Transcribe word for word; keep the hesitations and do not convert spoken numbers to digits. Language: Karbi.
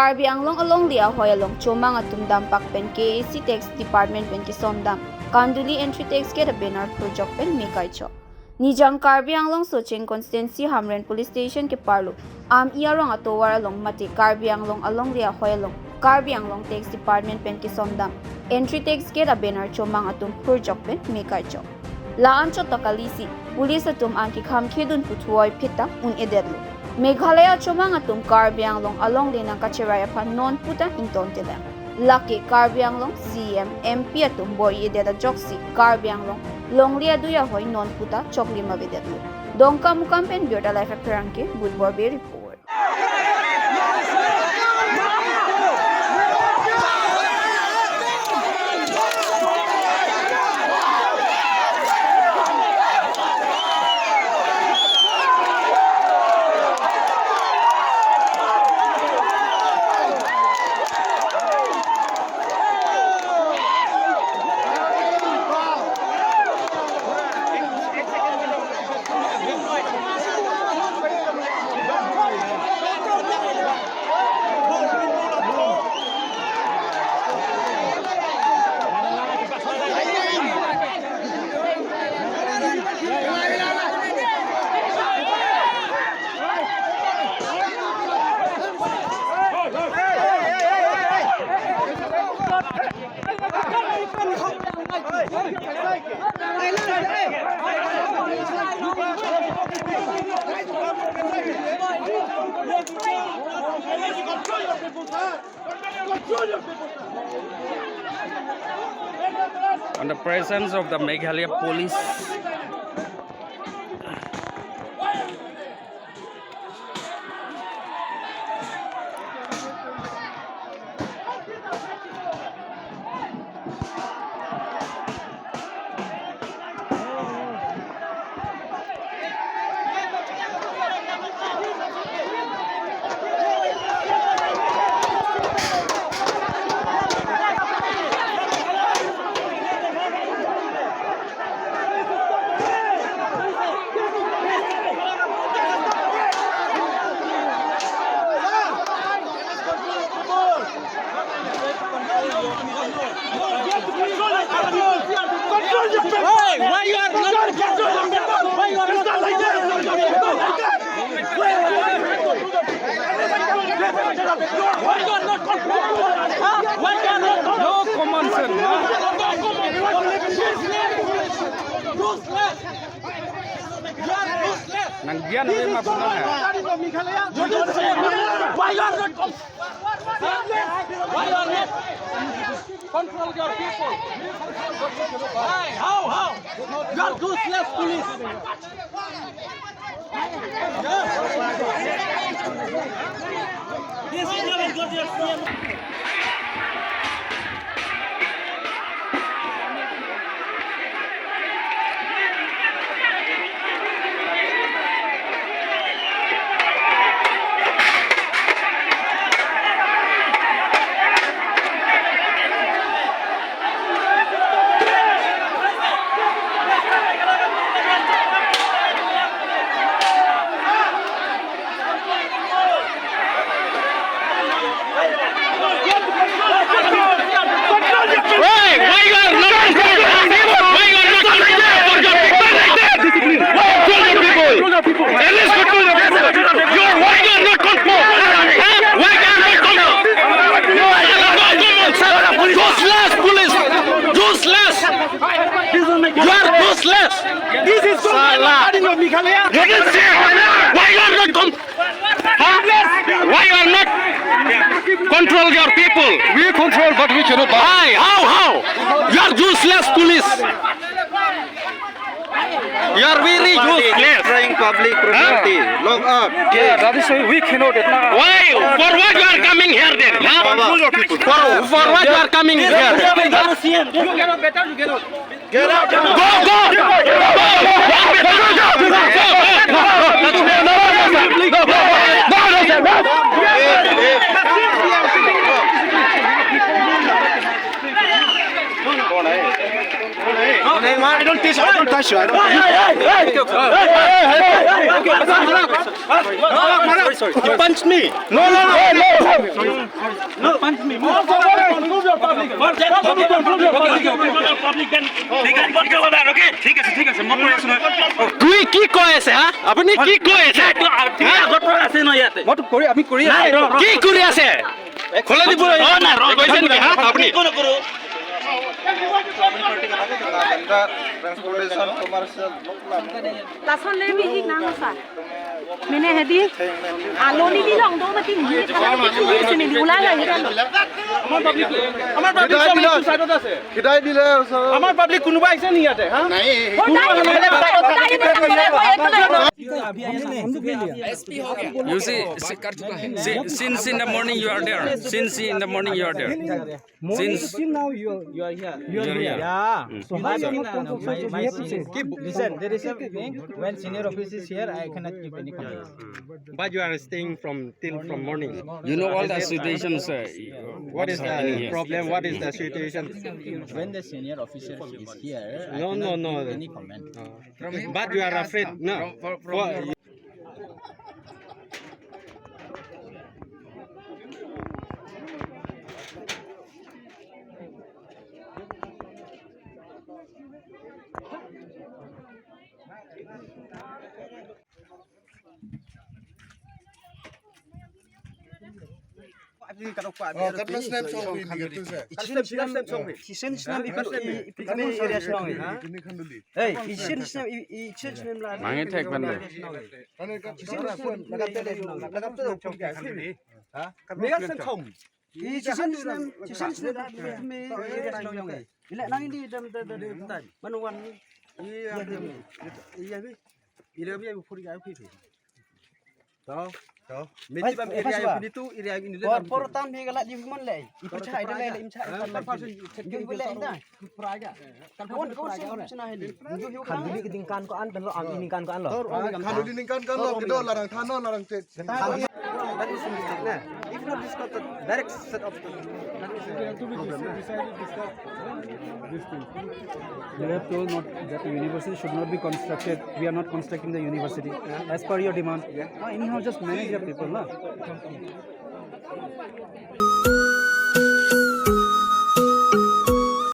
Karbi Anglong alongle ahoi along chomang atum dampak pen K A A C Tax Department pen kesomdam Kanduli Entry Tax Gate a-banner phurjok pen me kaichok. Nijang Karbi Anglong Socheng Constituency Hamren Police Station keparlo Ami Arong atovar along mate Karbi Anglong alongle ahoi along Karbi Anglong Tax Department pen kesomdam Entry Tax Gate a-banner chomang atum phurjok pen me kaichok. La-anchot ta kalisi police atum angki kham khedun pu thuoi phit ta un-edetlo. Meghalaya chomang atum Karbi Anglong alongle nangkacherai aphan non pu ta ingtontelang. Lake Karbi Anglong C E M, M P atum bor-i-edet ajoksi Karbi Anglong longle adui ahoi non pu ta choklim avedetlo. Dongkamukam pen Birta Live apherangke Budbor Bey report. On the presence of the Meghalaya police. Hey, why you are not, why you are not, why you are not, huh? Why you are not, no common sense, huh? Nang gian ave ma puna hai. Why you are not, why you are not control your people? Why? How? How? You are useless police. Hey, why you are not control? Why you are not control for your people like that? Discipline. Why you control your people? Control your people. At least control your people. You are, why you are not control? Huh? Why you are not control? You are not control, sir. Useless police. Useless. You are useless. This is so Sala. Bad in Meghalaya. Let us see. Why you are not com-, huh? Why you are not control your people? We control, but we cannot buy. Why? How? How? You are useless police. You are very useless. Destroying public property. Huh? Lock up. Yeah, that is why we cannot. Why? For what you are coming here then? Huh? Control your people. For, for what you are coming here? You cannot better, you cannot. Go, go! This I don't touch you. I don't touch you. You punched me. No, no, no, no. No, punch me. Move forward and prove your public. Public, public, public, public, public, public, then they can, okay? ঠিক আছে, ঠিক আছে, মই কৈ আছো নহয়। কি, কি কৈ আছে, হা? আপুনি কি কৈ আছে? তুমি আগৰ পৰা আছে ন ইয়াতে? মইতো কৰি, আমি কৰি আছো। নাই, ৰ, ৰ। কি কৰি আছে? খোলা দিব। অ, নাই, ৰ, কৈছে নেকি, হা? আপুনি? একো নকৰো। Lason le bihik nang sa. Mene hedi. Aloni di long do mati ni. Sini di ulala hedi. আমাৰ পাব্লিক, আমাৰ পাব্লিক সব এইটো চাইডত আছে। কিদাই দিলে ওচৰত? আমাৰ পাব্লিক কোনোবা আহিছে নেকি ইয়াতে, হা? নাই। You see, see, कर चुका है। See, since in the morning you are there. Since in the morning you are there. Morning, since till now you are, you are here. You are here. Yeah. So how you not confirm? My, my senior. Listen, there is a thing. When senior officer is here, I cannot give any comment. But you are staying from, till from morning. You know all the situations, uh, what is the problem? What is the situation? When the senior officer is here, I cannot give any comment. But you are afraid, no? What? Oh, kat mas nem song ini gitu sih. Kat mas nem song ini. Isi nem ipi, ipi area song ini. Ini kan dulu. Hey, isi nem, isi nem la. Mangi thek ban de. Isi nem, lagap te, lagap te. Ha? Kat mas nem song. Isi nem, isi nem, isi nem area song ini. Ila nang ini dam, dam, dam, dam. Manu wan. Iya, iya, iya. Ila bi puri ga phi phi. To, to. Meti bam area yang ini tu, area yang ini. Por, por tam hi gala di human le. Ipu chai de le, im chai. Kan pasun. Ipu le ita. Pura aja. Kan pasun, kan pasun na heli. Khanduli keding kan ko an, dan lo am ini kan ko an lo. Khanduli ningkan kan lo, kedo larang than lo, larang chet. That is a mistake, na. If not this got the direct set of the, that is a problem, na. You have told not that the university should not be constructed. We are not constructing the university as per your demand. Ah, anyhow, just manage your people, na.